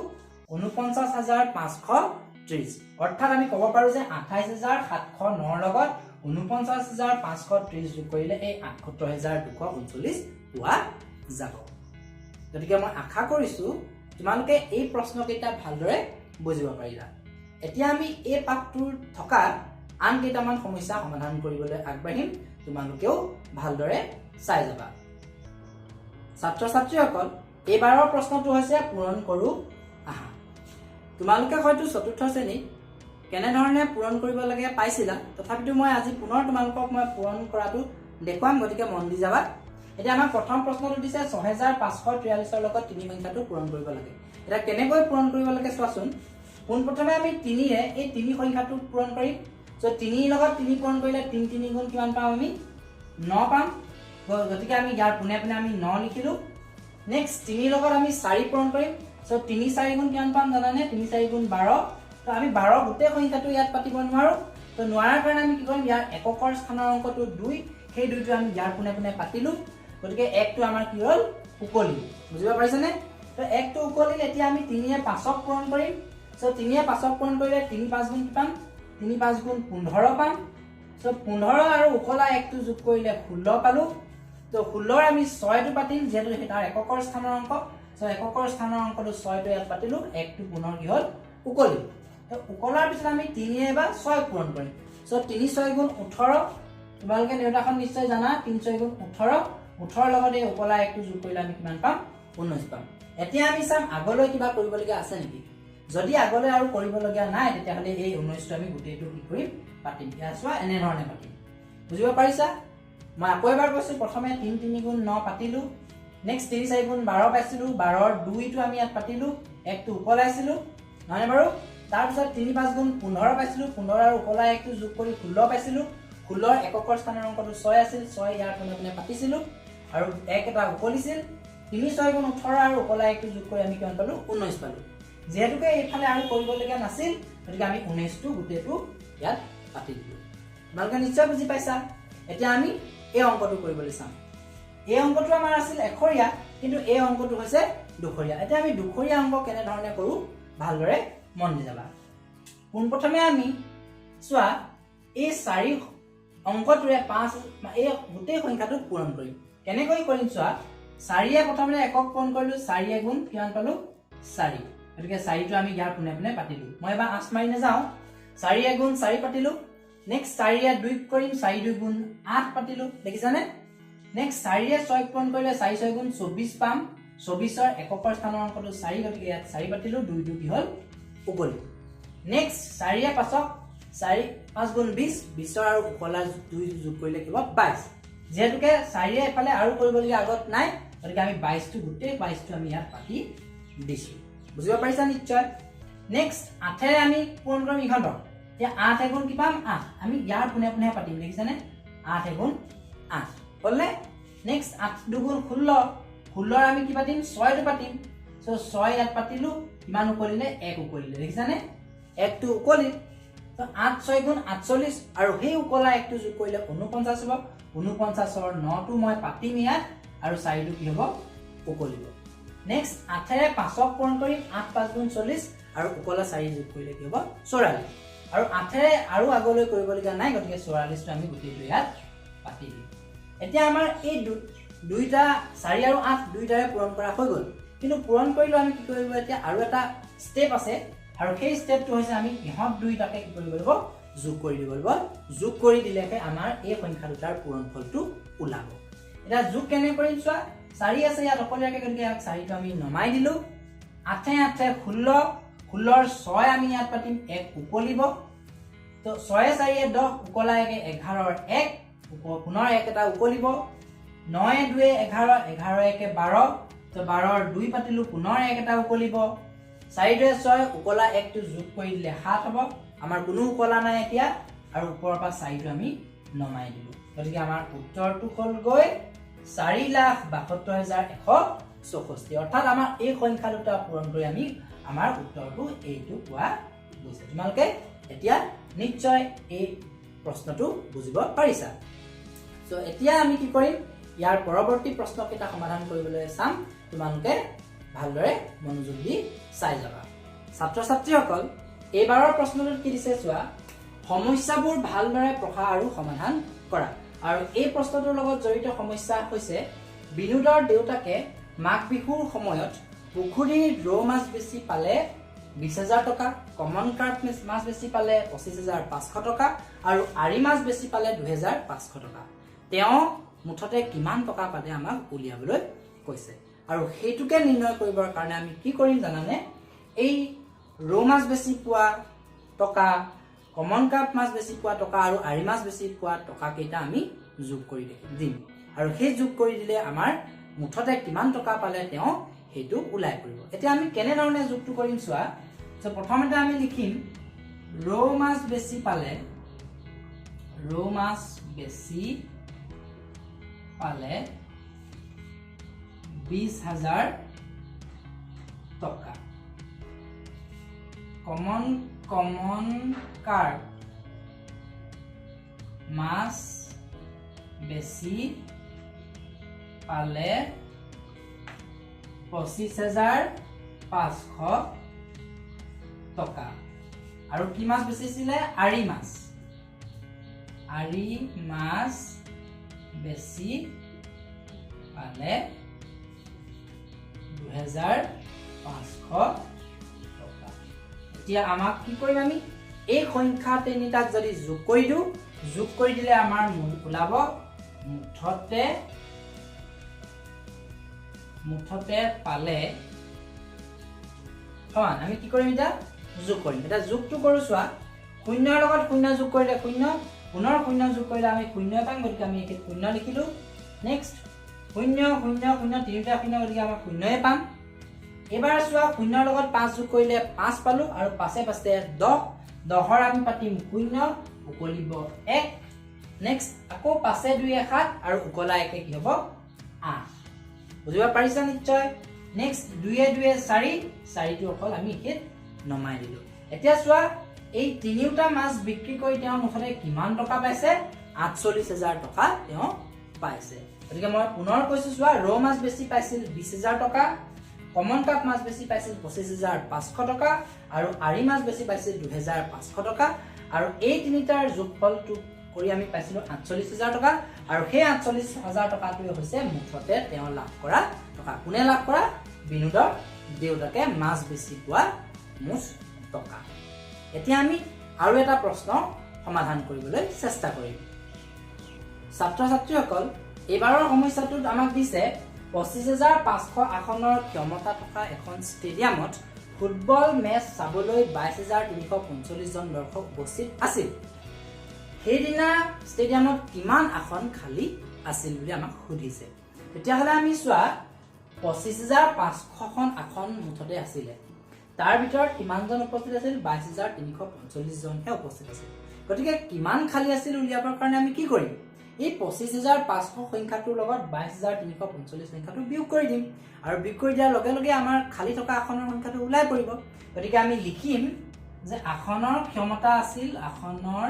49,530। অৰ্থাৎ আমি ক'ব পাৰোঁ যে 28,709ৰ লগত 49,530 যোগ কৰিলে এই 78,239 পোৱা যাব। গতিকে মই আশা কৰিছোঁ তোমালোকে এই প্ৰশ্নকেইটা ভালদৰে বুজিব পাৰিলা। এতিয়া আমি এই পাঠটোৰ থকা আন কেইটামান সমস্যা সমাধান কৰিবলৈ আগবাঢ়িম, তোমালোকেও ভালদৰে চাই যাবা। ছাত্ৰ ছাত্ৰীসকল, এইবাৰৰ প্ৰশ্নটো হৈছে পূৰণ কৰোঁ আহা। তোমালোকে হয়তো চতুৰ্থ শ্ৰেণীত কেনেধৰণে পূৰণ কৰিব লাগে পাইছিলা, তথাপিতো মই আজি পুনৰ তোমালোকক মই পূৰণ কৰাটো দেখুৱাম, গতিকে মন দি যাবা। এতিয়া আমাক প্ৰথম প্ৰশ্নটো দিছে 6543ৰ লগত 3 সংখ্যাটো পূৰণ কৰিব লাগে। এতিয়া কেনেকৈ পূৰণ কৰিব লাগে চোৱাচোন। পোনপ্ৰথমে আমি 3ৰে এই 3 সংখ্যাটো পূৰণ কৰিম। চ' 3ৰ লগত 3 পূৰণ কৰিলে 3 3 গুণ কিমান পাম? আমি 9 পাম। গতিকে আমি ইয়াৰ পোনে পোনে আমি 9 লিখিলোঁ। নেক্সট 3ৰ লগত আমি 4 পূৰণ কৰিম। চ' 3 4 গুণ কিমান পাম জানানে? 3 4 গুণ 12। তো আমি 12 গোটেই সংখ্যাটো ইয়াত পাতিব নোৱাৰোঁ। তো নোৱাৰাৰ কাৰণে আমি কি কৰিম? ইয়াৰ এককৰ স্থানৰ অংকটো 2, সেই দুইটো আমি ইয়াৰ পোনে পোনে পাতিলোঁ, গতিকে একটো আমাৰ কি হ'ল উকলিল। বুজিব পাৰিছেনে? তো একটো উকলিল। এতিয়া আমি 3 5ক পূৰণ কৰিম। চ' 3 5ক পূৰণ কৰিলে 3 5 গুণ কি পাম? 3 5 গুণ 15 পাম। চ' 15 আৰু উকলা একটো যোগ কৰিলে 16 পালোঁ। তো 16ৰ আমি 6টো পাতিম, যিহেতু তাৰ এককৰ স্থানৰ অংক। চ' এককৰ স্থানৰ অংকটো 6টো ইয়াত পাতিলোঁ, একটো পুনৰ কি হ'ল উকলিল। তো উকলাৰ পিছত আমি 3 বা 6 পূৰণ কৰিম। চ' 3 6 গুণ 18, তোমালোকে নেওতাখন নিশ্চয় জানা, 3 6 গুণ 18, 18ৰ লগত এই উকলা একটো যোগ কৰিলে আমি কিমান পাম? 19 পাম। এতিয়া আমি চাম আগলৈ কিবা কৰিবলগীয়া আছে নেকি। যদি আগলৈ আৰু কৰিবলগীয়া নাই তেতিয়াহ'লে এই 19টো আমি গোটেইটো কি কৰিম পাতিম। ইয়াৰ চোৱা এনেধৰণে পাতিম। বুজিব পাৰিছা? মই আকৌ এবাৰ কৈছোঁ, প্ৰথমে 3 3 গুণ 9 পাতিলোঁ, নেক্সট 3 4 গুণ 12 পাইছিলোঁ, 12ৰ 2টো আমি ইয়াত পাতিলোঁ, একটো উকলাইছিলোঁ, নহয়নে বাৰু? তাৰপিছত 3 5 গুণ 15 পাইছিলোঁ, 15 আৰু উকলাই একটো যোগ কৰি 16 পাইছিলোঁ, 16ৰ এককৰ স্থানৰ অংকটো 6 আছিল, 6 ইয়াৰ পোনে পোনে পাতিছিলোঁ আৰু এক এটা উকলিছিল। 3 6 গুণ 18 আৰু উকলাই একটো যোগ কৰি আমি কিমান পালোঁ? 19 পালোঁ। যিহেতুকে এইফালে আৰু কৰিবলগীয়া নাছিল, গতিকে আমি 19টো গোটেইটো ইয়াত পাতি দিলোঁ। তোমালোকে নিশ্চয় বুজি পাইছা। এতিয়া আমি এই অংকটো কৰিবলৈ চাম। এই অংকটো আমাৰ আছিল এশৰীয়া, কিন্তু এই অংকটো হৈছে দুশৰীয়া। এতিয়া আমি দুশৰীয়া অংক কেনেধৰণে কৰোঁ ভালদৰে মন দি যাবা। পোনপ্ৰথমে আমি চোৱা এই 4 অংকটোৰে 5 এই গোটেই সংখ্যাটো পূৰণ কৰিম। কেনেকৈ কৰিম চোৱা, 4 প্ৰথমতে একক পূৰণ কৰিলোঁ, 4 গুণ কিমান পালোঁ? 4। গতিকে 4টো আমি ইয়াৰ পোনে পোনে পাতিলোঁ। মই এবাৰ আঁচ মাৰি নাযাওঁ। 4 গুণ 4 পাতিলোঁ। নেক্সট 4 2 কৰিম, 4 2 গুণ 8 পাতিলোঁ, দেখিছানে? নেক্সট 4 6 পূৰণ কৰিলে 4 6 গুণ 24 পাম। 24ৰ এককৰ স্থানৰ অংকটো 4, গতিকে ইয়াত 4 পাতিলোঁ, 2 কি হ'ল উকলিল। নেক্সট 4 5ক 4 5 গুণ 20, 20ৰ আৰু উকলা 2 যোগ কৰিলে কি হ'ব? 22। যিহেতুকে 4 এফালে আৰু কৰিবলগীয়া আগত নাই, গতিকে আমি 22টো গোটেই 22টো আমি ইয়াত পাতি দিছোঁ। বুজিব পাৰিছা নিশ্চয়? নেক্সট 8 আমি পূৰণ কৰিম ইহঁতক। এতিয়া 8 এগুণ কি পাম? 8। আমি ইয়াৰ পোনে পোনে পাতিম, দেখিছানে? 8 এগুণ 8 হ'লনে? নেক্সট 8 দুগুণ 16, 16ৰ আমি কি পাতিম? 6টো পাতিম। চ' 6 ইয়াত পাতিলোঁ, কিমান উকলিলে? 1 উকলিলে, দেখিছানে? 1টো উকলিল। ত' 8 6 গুণ 48 আৰু সেই উকলা 1টো যোগ কৰিলে 49 হ'ব। 49ৰ 9টো মই পাতিম ইয়াত আৰু 4টো কি হ'ব? উকলিব। নেক্সট 8 5ক পূৰণ কৰিম, 8 5 গুণ 40 আৰু উকলা 4 যোগ কৰিলে কি হ'ব? 44। আৰু 8 আৰু আগলৈ কৰিবলগীয়া নাই, গতিকে 44টো আমি গোটেইটো ইয়াত পাতি দিম। এতিয়া আমাৰ এই দুইটা 4 আৰু 8 দুইটাৰে পূৰণ কৰা হৈ গ'ল। কিন্তু পূৰণ কৰিলেও আমি কি কৰিব এতিয়া আৰু এটা ষ্টেপ আছে, আৰু সেই ষ্টেপটো হৈছে আমি ইহঁত দুইটাকে কি কৰিব লাগিব? যোগ কৰি দিব লাগিব। যোগ কৰি দিলেহে আমাৰ এই সংখ্যা দুটাৰ পূৰণফলটো ওলাব। এতিয়া যোগ কেনে কৰিম চোৱা, 4 আছে ইয়াত অকলশৰীয়াকৈ, গতিকে ইয়াত 4টো আমি নমাই দিলোঁ। 8 8 16, 16ৰ 6 আমি ইয়াত পাতিম, 1 উকলিব। তো 6 4 10, উকলা 1 11ৰ 1, পুনৰ 1 এটা উকলিব। 9 2 11, 11 1 12, তো 12ৰ 2 পাতিলোঁ, পুনৰ 1 এটা উকলিব। 4 2 6, উকলা 1টো যোগ কৰি দিলে 7 হ'ব। আমাৰ কোনো উকলা নাই এতিয়া, আৰু ওপৰৰ পৰা 4টো আমি নমাই দিলোঁ। গতিকে আমাৰ উত্তৰটো হ'লগৈ 4,72,164। অৰ্থাৎ আমাৰ এই সংখ্যা দুটা পূৰণ কৰি আমি আমাৰ উত্তৰটো এইটো পোৱা গৈছে। তোমালোকে এতিয়া নিশ্চয় এই প্ৰশ্নটো বুজিব পাৰিছা। চ' এতিয়া আমি কি কৰিম, ইয়াৰ পৰৱৰ্তী প্ৰশ্নকেইটা সমাধান কৰিবলৈ চাম। তোমালোকে ভালদৰে মনোযোগ দি চাই যাবা। ছাত্ৰ ছাত্ৰীসকল, এইবাৰৰ প্ৰশ্নটোত কি দিছে চোৱা, সমস্যাবোৰ ভালদৰে পঢ়া আৰু সমাধান কৰা। আৰু এই প্ৰশ্নটোৰ লগত জড়িত সমস্যা হৈছে, বিনোদৰ দেউতাকে মাঘ বিহুৰ সময়ত পুখুৰীৰ ৰৌ মাছ বেচি পালে 20,000 টকা, কমন কাৰ্প মাছ বেচি পালে 25,500 টকা আৰু আৰি মাছ বেচি পালে 2,500 টকা। তেওঁ মুঠতে কিমান টকা পালে আমাক উলিয়াবলৈ কৈছে। আৰু সেইটোকে নিৰ্ণয় কৰিবৰ কাৰণে আমি কি কৰিম জানানে, এই ৰৌ মাছ বেচি পোৱা টকা, কমন কাৰ্প মাছ বেচি পোৱা টকা আৰু আৰি মাছ বেচি পোৱা টকাকেইটা আমি যোগ কৰি দিম। আৰু সেই যোগ কৰি দিলে আমাৰ মুঠতে কিমান টকা পালে তেওঁ সেইটো ওলাই পৰিব। এতিয়া আমি কেনেধৰণে যোগটো কৰিম চোৱা। প্ৰথমতে আমি লিখিম ৰৌ মাছ বেচি পালে, ৰৌ মাছ বেচি পালে 20,000 টকা, কমন কাৰ্প মাছ বেচি পালে 25,500 টকা। আৰু কি মাছ বেচিছিলে? আৰি মাছ। আৰি মাছ বেচি পালে 2,500 টকা। এতিয়া আমাক কি কৰিম আমি? এই সংখ্যা তিনিটাক যদি যোগ কৰি দিওঁ, যোগ কৰি দিলে আমাৰ মূল ওলাব মুঠতে পালে সমান। আমি কি কৰিম এতিয়া? যোগ কৰিম। এতিয়া যোগটো কৰোঁ চোৱা, শূন্যৰ লগত শূন্য যোগ কৰিলে শূন্য, পুনৰ শূন্য যোগ কৰিলে আমি শূন্য পাম, গতিকে আমি এইখিনিত শূন্য লিখিলোঁ। নেক্সট শূন্য শূন্য শূন্য, তিনিটা শূন্য, গতিকে আমি শূন্যই পাম। এইবাৰ চোৱা, শূন্যৰ লগত 5 যোগ কৰিলে 5 পালোঁ, আৰু পাঁচে পাঁচে 10, দহৰ আমি পাতিম শূন্য, উকলিব 1। নেক্সট আকৌ 5 2 7 আৰু উকলা একে কি হ'ব? 8। বুজিব পাৰিছা নিশ্চয়? নেক্সট 2 2 4, চাৰিটো অকল আমি এইখিনিত নমাই দিলোঁ। এতিয়া চোৱা, এই তিনিওটা মাছ বিক্ৰী কৰি তেওঁ মুঠতে কিমান টকা পাইছে? 48,000 টকা তেওঁ পাইছে। গতিকে মই পুনৰ কৈছো চোৱা, ৰৌ মাছ বেছি পাইছিল 20,000 টকা, কমন কাপ মাছ বেছি পাইছিল 25,500 টকা, আৰু আৰি মাছ বেছি পাইছিল 2,500 টকা। আৰু এই তিনিটাৰ যোগফলটো কৰি আমি পাইছিলো 48,000 টকা, আৰু সেই 48,000 টকাটোৱে হৈছে মুঠতে তেওঁ লাভ কৰা টকা। কোনে লাভ কৰা? বিনোদৰ দেউতাকে মাছ বেছি পোৱা মুঠ টকা। এতিয়া আমি আৰু এটা প্ৰশ্ন সমাধান কৰিবলৈ চেষ্টা কৰিম। ছাত্ৰ ছাত্ৰীসকল, এইবাৰৰ সমস্যাটোত আমাক দিছে 25,500 আসনৰ ক্ষমতা থকা এখন ষ্টেডিয়ামত ফুটবল মেচ চাবলৈ 22,345 জন দৰ্শক উপস্থিত আছিল। সেইদিনা ষ্টেডিয়ামত কিমান আসন খালী আছিল বুলি আমাক সুধিছে। তেতিয়াহ'লে আমি চোৱা, 25,500খন আসন মুঠতে আছিলে, তাৰ ভিতৰত কিমানজন উপস্থিত আছিল? 22,345 জনহে উপস্থিত আছিল। গতিকে কিমান খালী আছিল উলিয়াবৰ কাৰণে আমি কি কৰিম? এই 25,500 সংখ্যাটোৰ লগত 22,345 সংখ্যাটো বিয়োগ কৰি দিম, আৰু বিয়োগ কৰি দিয়াৰ লগে লগে আমাৰ খালী থকা আসনৰ সংখ্যাটো ওলাই পৰিব। গতিকে আমি লিখিম যে আসনৰ ক্ষমতা আছিল, আসনৰ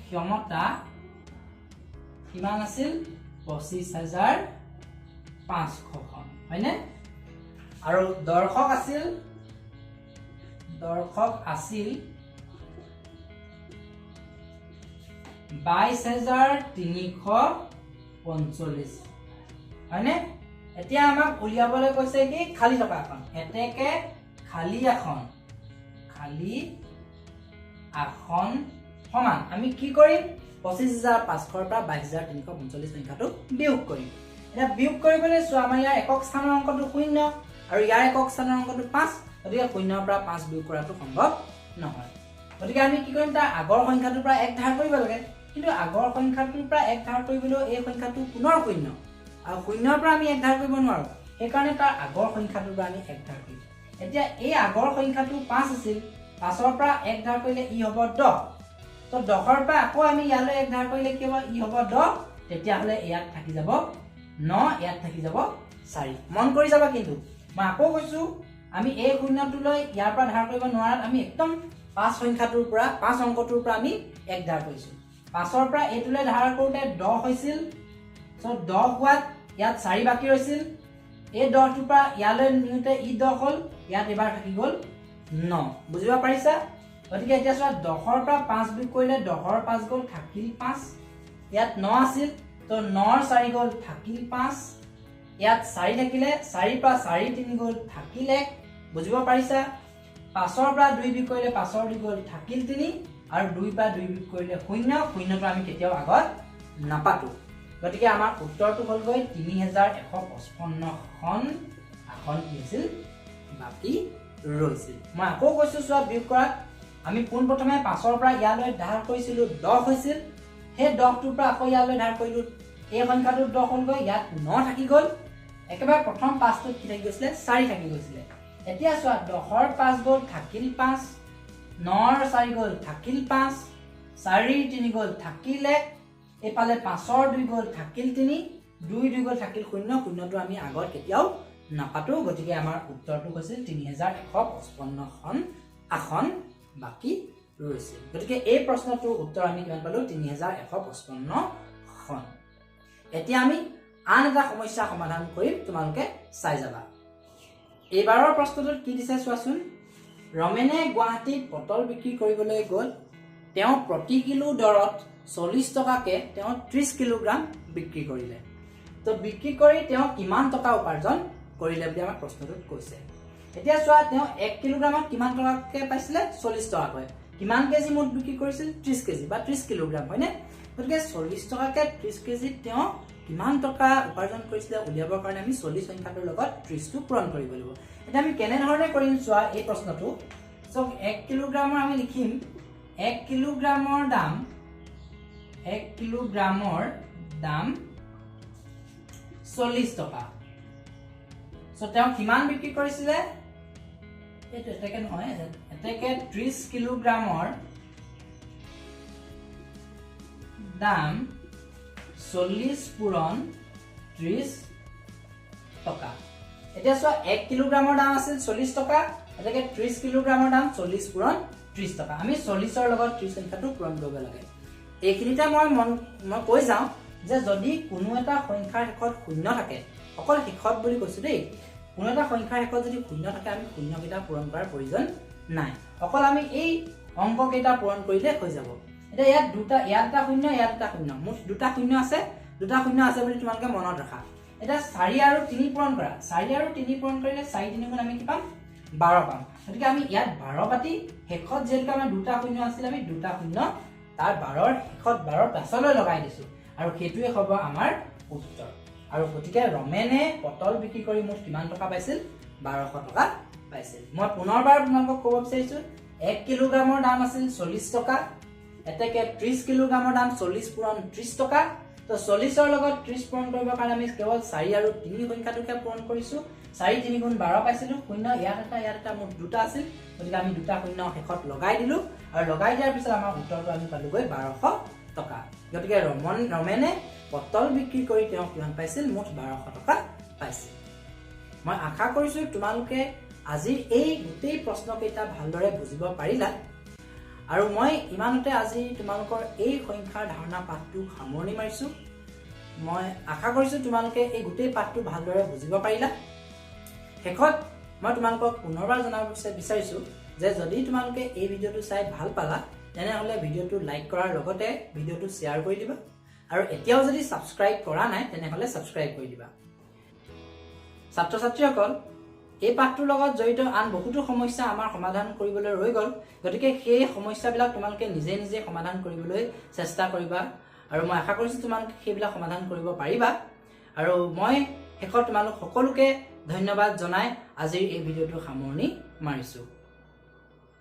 ক্ষমতা কিমান আছিল? 25,500খন, হয়নে? আৰু দৰ্শক আছিল, দৰ্শক আছিল 22,345, হয়নে? এতিয়া আমাক উলিয়াবলৈ কৈছে কি? খালী থকা আসন। এতেকে খালী আসন, খালী আসন সমান আমি কি কৰিম? 25,500ৰ পৰা 22,345 সংখ্যাটো বিয়োগ কৰিম। এতিয়া বিয়োগ কৰিবলৈ চোৱা, আমাৰ ইয়াৰ একক স্থানৰ অংকটো শূন্য আৰু ইয়াৰ একক স্থানৰ অংকটো 5, গতিকে শূন্যৰ পৰা 5 বিয়োগ কৰাটো সম্ভৱ নহয়। গতিকে আমি কি কৰিম? তাৰ আগৰ সংখ্যাটোৰ পৰা 1 ধাৰ কৰিব লাগে। কিন্তু আগৰ সংখ্যাটোৰ পৰা 1 ধাৰ কৰিবলৈও এই সংখ্যাটো পুনৰ শূন্য, আৰু শূন্যৰ পৰা আমি 1 ধাৰ কৰিব নোৱাৰো, সেইকাৰণে তাৰ আগৰ সংখ্যাটোৰ পৰা আমি 1 ধাৰ কৰিম। এতিয়া এই আগৰ সংখ্যাটো 5 আছিল, 5ৰ পৰা 1 ধাৰ কৰিলে ই হ'ব 10। তো 10ৰ পৰা আকৌ আমি ইয়ালৈ 1 ধাৰ কৰিলে কি হ'ব? ই হ'ব 10। তেতিয়াহ'লে ইয়াত থাকি যাব 9, ইয়াত থাকি যাব 4। মন কৰি যাবা কিন্তু, মই আকৌ কৈছো, আমি এই শূন্যটোলৈ ইয়াৰ পৰা ধাৰ কৰিব নোৱাৰাত আমি একদম 5 সংখ্যাটোৰ পৰা, 5 অংকটোৰ পৰা আমি 1 ধাৰ কৰিছো। 5ৰ পৰা এইটোলৈ ধাৰ কৰোঁতে 10 হৈছিল, চ' 10 হোৱাত ইয়াত 4 বাকী ৰৈছিল। এই 10টোৰ পৰা ইয়ালৈ নিওঁতে ই 10 হ'ল, ইয়াত এবাৰ থাকি গ'ল 9। বুজিব পাৰিছা? গতিকে এতিয়া চোৱা, 10ৰ পৰা 5 বিয়োগ কৰিলে 10ৰ 5 গ'ল, থাকিল 5। ইয়াত 9 আছিল, তো 9ৰ 4 গ'ল, থাকিল 5। ইয়াত 4 থাকিলে, 4ৰ পৰা 4 3 গ'ল, থাকিল 1। বুজিব পাৰিছা? 5ৰ পৰা 2 বিয়োগ কৰিলে 5ৰ 2 গ'ল, থাকিল 3, আৰু 2 পৰা 2 বিয়োগ কৰিলে 0, শূন্যটো আমি কেতিয়াও আগত নাপাতো। গতিকে আমাৰ উত্তৰটো হ'লগৈ 3,155খন আসন কি হৈছিল? বাকী ৰৈছিল। মই আকৌ কৈছো চোৱা, বিয়োগ কৰাত আমি পোনপ্ৰথমে 5ৰ পৰা ইয়ালৈ ধাৰ কৰিছিলো 10 হৈছিল, সেই 10টোৰ পৰা আকৌ ইয়ালৈ ধাৰ কৰিলো, এই সংখ্যাটো 10 হ'লগৈ, ইয়াত 9 থাকি গ'ল। একেবাৰে প্ৰথম 5টোত কি থাকি গৈছিলে? 4 থাকি গৈছিলে। এতিয়া চোৱা, 10ৰ 5 গ'ল, থাকিল 5, 9ৰ 4 গ'ল, থাকিল 5, 4ৰ 3 গ'ল, থাকিল 1, এইফালে 5ৰ 2 গ'ল, থাকিল 3, 2 2 গ'ল, থাকিল 0, শূন্যটো আমি আগত কেতিয়াও নাপাতো। গতিকে আমাৰ উত্তৰটো হৈছিল 3,155খন আসন বাকী ৰৈছিল। গতিকে এই প্ৰশ্নটোৰ উত্তৰ আমি কিমান পালো? 3,155খন। আসন। এতিয়া আমি আন এটা সমস্যা সমাধান কৰিম, তোমালোকে চাই যাবা। এইবাৰৰ প্ৰশ্নটোত কি দিছে চোৱাচোন। ৰমেনে গুৱাহাটীত পটল বিক্ৰী কৰিবলৈ গ'ল। তেওঁ প্ৰতি কিলো দৰত 40 টকাকে তেওঁ 30 কিলোগ্ৰাম বিক্ৰী কৰিলে। তো বিক্ৰী কৰি তেওঁ কিমান টকা উপাৰ্জন কৰিলে বুলি আমাক প্ৰশ্নটোত কৈছে। এতিয়া চোৱা, তেওঁ 1 কিলোগ্ৰামত কিমান টকাকে পাইছিলে? 40 টকাকৈ। কিমান কেজি মুঠ বিক্ৰী কৰিছিল? 30 কেজি বা 30 কিলোগ্ৰাম, হয়নে? গতিকে 40 টকাকে 30 কেজিত তেওঁ কিমান টকা উপাৰ্জন কৰিছিলে উলিয়াবৰ কাৰণে আমি 40 সংখ্যাটোৰ লগত 30টো পূৰণ কৰিব লাগিব। এতিয়া আমি কেনেধৰণে কৰিম চোৱা এই প্ৰশ্নটো। চাওক, 1 কিলোগ্ৰামৰ আমি লিখিম 1 কিলোগ্ৰামৰ দাম, 1 কিলোগ্ৰামৰ দাম 40 টকা। চ' তেওঁ কিমান বিক্ৰী কৰিছিলে? এইটো এতেকে নহয়, এতেকে 30 কিলোগ্ৰামৰ দাম 40 পূৰণ 30 টকা। এতিয়া চোৱা, 1 কিলোগ্ৰামৰ দাম আছিল 40 টকা, এতেকে 30 কিলোগ্ৰামৰ দাম 40 পূৰণ 30 টকা। আমি 40ৰ লগত 30 সংখ্যাটো পূৰণ কৰিব লাগে। এইখিনিতে মই কৈ যাওঁ যে যদি কোনো এটা সংখ্যাৰ শেষত শূন্য থাকে, অকল শেষত বুলি কৈছো দেই, কোনো এটা সংখ্যাৰ শেষত যদি শূন্য থাকে আমি শূন্যকেইটা পূৰণ কৰাৰ প্ৰয়োজন নাই, অকল আমি এই অংককেইটা পূৰণ কৰিলে হৈ যাব। এতিয়া ইয়াত দুটা, ইয়াত এটা শূন্য, ইয়াত এটা শূন্য, মুঠ দুটা শূন্য আছে, দুটা শূন্য আছে বুলি তোমালোকে মনত ৰাখা। এতিয়া 4 আৰু 3 পূৰণ কৰা, 4 আৰু 3 পূৰণ কৰিলে 4 3 গুণ আমি কি পাম? 12 পাম। গতিকে আমি ইয়াত 12 পাতি শেষত যিহেতুকে আমাৰ দুটা শূন্য আছিল, আমি দুটা শূন্য তাৰ 12ৰ শেষত 12ৰ পাছলৈ লগাই দিছো আৰু সেইটোৱে হ'ব আমাৰ উত্তৰ। আৰু গতিকে ৰমেনে পটল বিক্ৰী কৰি মুঠ কিমান টকা পাইছিল? 1200 টকা পাইছিল। মই পুনৰবাৰ তোমালোকক ক'ব বিচাৰিছো, 1 কিলোগ্ৰামৰ দাম আছিল 40 টকা, এতেকে 30 কিলোগ্ৰামৰ দাম 40 পূৰণ 30 টকা। তো 40ৰ লগত 30 পূৰণ কৰিবৰ কাৰণে আমি কেৱল 4 আৰু 3 সংখ্যাটোকে পূৰণ কৰিছো। 4 3 গুণ 12 পাইছিলো, শূন্য ইয়াত এটা, ইয়াত এটা, মুঠ দুটা আছিল, গতিকে আমি দুটা শূন্য শেষত লগাই দিলো আৰু লগাই দিয়াৰ পিছত আমাৰ উত্তৰটো আমি পালোগৈ 1200 টকা। গতিকে ৰমেনে পটল বিক্ৰী কৰি তেওঁ কিমান পাইছিল? মুঠ 1200 টকা পাইছিল। মই আশা কৰিছো তোমালোকে আজিৰ এই গোটেই প্ৰশ্নকেইটা ভালদৰে বুজিব পাৰিলা। আৰু মই ইমানতে আজি তোমালোকৰ এই সংখ্যাৰ ধাৰণা পাঠটো সামৰণি মাৰিছো। মই আশা কৰিছো তোমালোকে এই গোটেই পাঠটো ভালদৰে বুজিব পাৰিলা। শেষত মই তোমালোকক পুনৰবাৰ জনাব বিচাৰিছো যে যদি তোমালোকে এই ভিডিঅ'টো চাই ভাল পালা তেনেহ'লে ভিডিঅ'টো লাইক কৰাৰ লগতে ভিডিঅ'টো শ্বেয়াৰ কৰি দিবা আৰু এতিয়াও যদি ছাবস্ক্ৰাইব কৰা নাই তেনেহ'লে ছাবস্ক্ৰাইব কৰি দিবা। ছাত্ৰ ছাত্ৰীসকল, এই পাঠটোৰ লগত জড়িত আন বহুতো সমস্যা আমাৰ সমাধান কৰিবলৈ ৰৈ গ'ল, গতিকে সেই সমস্যাবিলাক তোমালোকে নিজে নিজে সমাধান কৰিবলৈ চেষ্টা কৰিবা আৰু মই আশা কৰিছোঁ তোমালোকে সেইবিলাক সমাধান কৰিব পাৰিবা। আৰু মই শেষত তোমালোক সকলোকে ধন্যবাদ জনাই আজিৰ এই ভিডিঅ'টো সামৰণি মাৰিছোঁ।